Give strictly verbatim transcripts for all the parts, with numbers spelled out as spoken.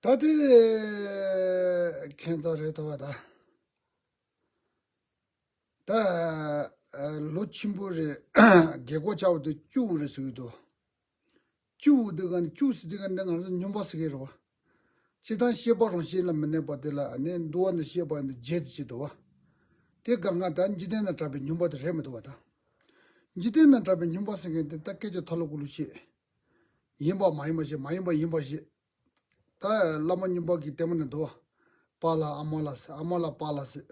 ད་དེ་ཁྱད་མཚར་རེད་དོ་བ་ད། ད་ལོ་ཆེན་པོ་རེད། རྒས་འཁོགས་ཆགས་པ་དེ་སྐྱུག་རེད་ཟེར་གི་འདུག་སྐྱུག་དེ་ག་ནི་སྐྱུག་ཟེར་དེ་ག་ནི་ང་ཚོ་སྨྱོན་པ་ཟེར་གི་རེད་བ། སྤྱིར་བཏང་ཤེས་པ་རང་བཞིན་ལ་མི་གནས་པ་དེ་ལ་ནི་འདུལ་བ་ནི་བཤད་པ་ཡིན་དུ་བརྗེད་དེ་བྱེད་དོ་བ། དེ་ག་ང་ད་འཇིག་རྟེན་ན་གྲགས་པའི་སྨྱོན་པ་དེ་རེད་མི་འདུག་བ་ད། འཇིག་རྟེན་ན་གྲགས་པའི་སྨྱོན་པ་ཟེར་མཁན་དེ་ད་སྐད་ཆ་ཐོག་ལ་ཀུ་ལུ་བཤད། ཡིན་པ་མ་ཡིན་པ་བཤད། མ་ཡིན་པ་ཡིན་པ་བཤད། ད་བླ་མ་སྨྱོན་པ་གི་ལྟད་མོ་ནི་འདུག་བ། པཱ་ལགས་ཨ་མ་ལགས་ཟེར། ཨ་མ་ལགས་པཱ་ལགས་ཟེར།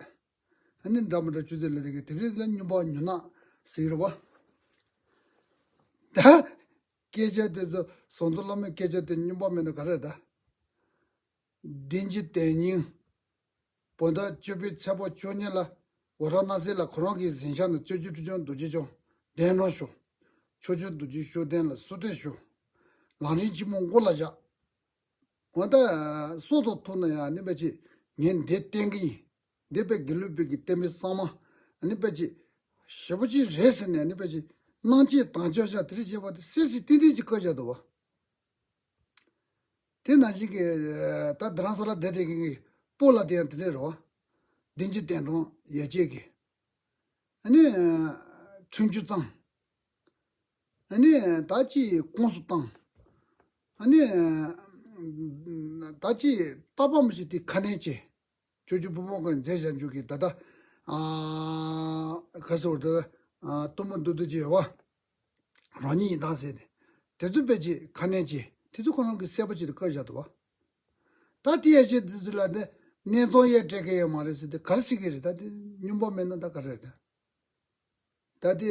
ཨ་ནི་འདྲ་མི་འདྲ་ཅུ་ཙེ་ལ་དེ་གི་དེ་རིང་ལ་སྨྱོན་པ་ཉོ་ན་ཟེར་བ། ད་སྐད་ཆ་དེ་ཚོ་ཟོང་ཚོ་བླ་མའི་སྐད་ཆ་དེ་སྨྱོན་པ་མེད་ན་ག་རེ་ད། བདེན་བཞི་དོན་སྙིང་། བོད་ཟླ་བཅུ་པའི་ཚེས་པ་བཅུ་གཉིས་ལ་ཝཱ་ར་ཎ་སི་ལ་ཁོ་རང་གི་གཟིམ་ཤག་ནས་སྤྱོད་བརྒྱུད་ཁྲི་བྱང་རྡོ་རྗེ་འཆང་གདན་དྲངས་ཤོག་སྤྱོད་བརྒྱུད་རྡོ་རྗེ་ཤུགས་ལྡན་ལ་གསོལ་སྟོན་ཞུ། ལམ་རིམ་ཆེན་མོ་མགོ་ལ་བཞག་འོ་ད་སྲོག་དང་ཐུག་ན་ཡང་ཨ་ནི་དཔེ་ཅིག་ངས་འདི་བསྟན་གི་ཡིན། འདི་དཔེ་དགེ་ལུགས་པའི་གི་བསྟན་པའི་གཙང་མ་ཨ་ནི་དཔེ་ཅིག་ཞེ་པོ་ཅིག་རེད་ཟེར་ནས་ཨ་ནི་དཔེ་ཅིག་གནང་བྱས་དང་ཆོག་བཞག་དེ་རིང་བྱས་པ་དེ་སེ་སི་ཏིང་ཏིང་ཅིག་བཀོད་བཞག་འདུག་བ། དེ་ནང་བཞིན་གྱི་ད་རྡ་རམ་ས་ལ་བསྡད་དེ་གི་སྤོ་ལགས་དེ་ཡང་དེ་འདྲས་རེད་བ། བདེན་བཞི་དོན་སྙིང་ཡ་གཅིག་གི་ཨ་ནི་ཁྲིམས་གཅོད་གཙང་། ཨ་ནི་ད་ཅི་ཁོངས་སུ་བཏང་། ཨ་ནི་ད་ཅི་རྟག་པ་མི་ཤེས་དེ་ཁ་ནས་ཅི། ཅོ་ཅོ་པུ་པུ་གི་མཛད་བཞག་རྒྱུ་གི་ད་ལྟ་ཨ་ག་ཟེར་བ་ད་ཨ་གཏུམ་མོ་འདུག་འདུག་ཅེས་བ། རང་ཉིད་ཡིན་སྟངས་ཟེར་ཏེ། དེ་ཚོ་དཔེ་ཅི་ཁ་ནས་ཅི་དེ་ཚོ་ཁོ་རང་གི་གསལ་པོ་ཅིག་ཏུ་བཀོད་བཞག་འདུག་བ། ད་དེ་ཡ་ཆེ་དེ་ཚོ་ལ་དེ་གནས་ཚང་ཡས་སྤྲད་མཁན་ཡོད་མ་རེད་ཟེར་ཏེ་ག་རེ་ཟེར་གི་རེད། ད་དེ་སྨྱོན་པ་མེད་ན་ད་ག་རེ་རེད་ད། ད་དེ་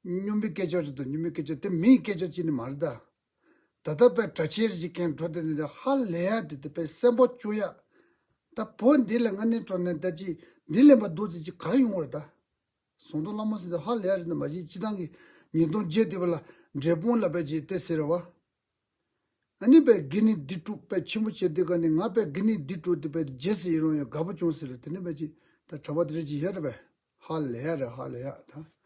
སྨྱོན་པའི་སྐད་ཆ་རེད་དོ། སྨྱོན་པའི་སྐད་ཆ་དེ་མིའི་སྐད་ཆ་ཅིག་ནི་མ་རེད་ད། ད་ལྟ་དཔེ་གྲྭ་ཆས་རེ་ཅིག་གན་འགྲོ་དེ་ནི་ཧ་ལས་ཡ་དེ་དེ་དཔེ་སེམས་པ་སྐྱོ་ཡ། ད་བོད་འདི་ལ་ང་ནི་འགྲོ་ནས་ད་ཅི་འདི་ལེན་པ་འདུག་ཟེར་ཅིག་ག་རེ་ཡོང་བ་རེད་ད། ཟོང་དུ་བླ་མ་ཟེར་དེ་ཧ་ལས་ཡ་རེད་ན་མ་གཞི་སྤྱི་བཏང་གི་ཉིས་སྟོང་བརྒྱད་དེ་བ་ལ་འབྲས་སྤུངས་ལ་དཔེ་ཅིག་དེ་ཟེར་བ། ཨ་ནི་དཔེ་དགེ་ནི་སྡིག་སྒྲུབ་དཔེ་ཆེན་པོ་བྱས་དེ་ག་ནི་ང་དཔེ་དགེ་ནི་སྡིག་སྒྲུབ་དེ་དཔེ་རྗེས་སུ་ཡི་རང་ཡང་དགའ་པོ་བྱུང་ཟེར་རོ། དེ་ནི་དཔེ་ཅིག་ད་གྲྭ་པ་དེ་རེ་ཅིག་ཡོད་རེད་པས། ཧ་ལས་ཡ་རེད། ཧ་ལས་ཡ་ད།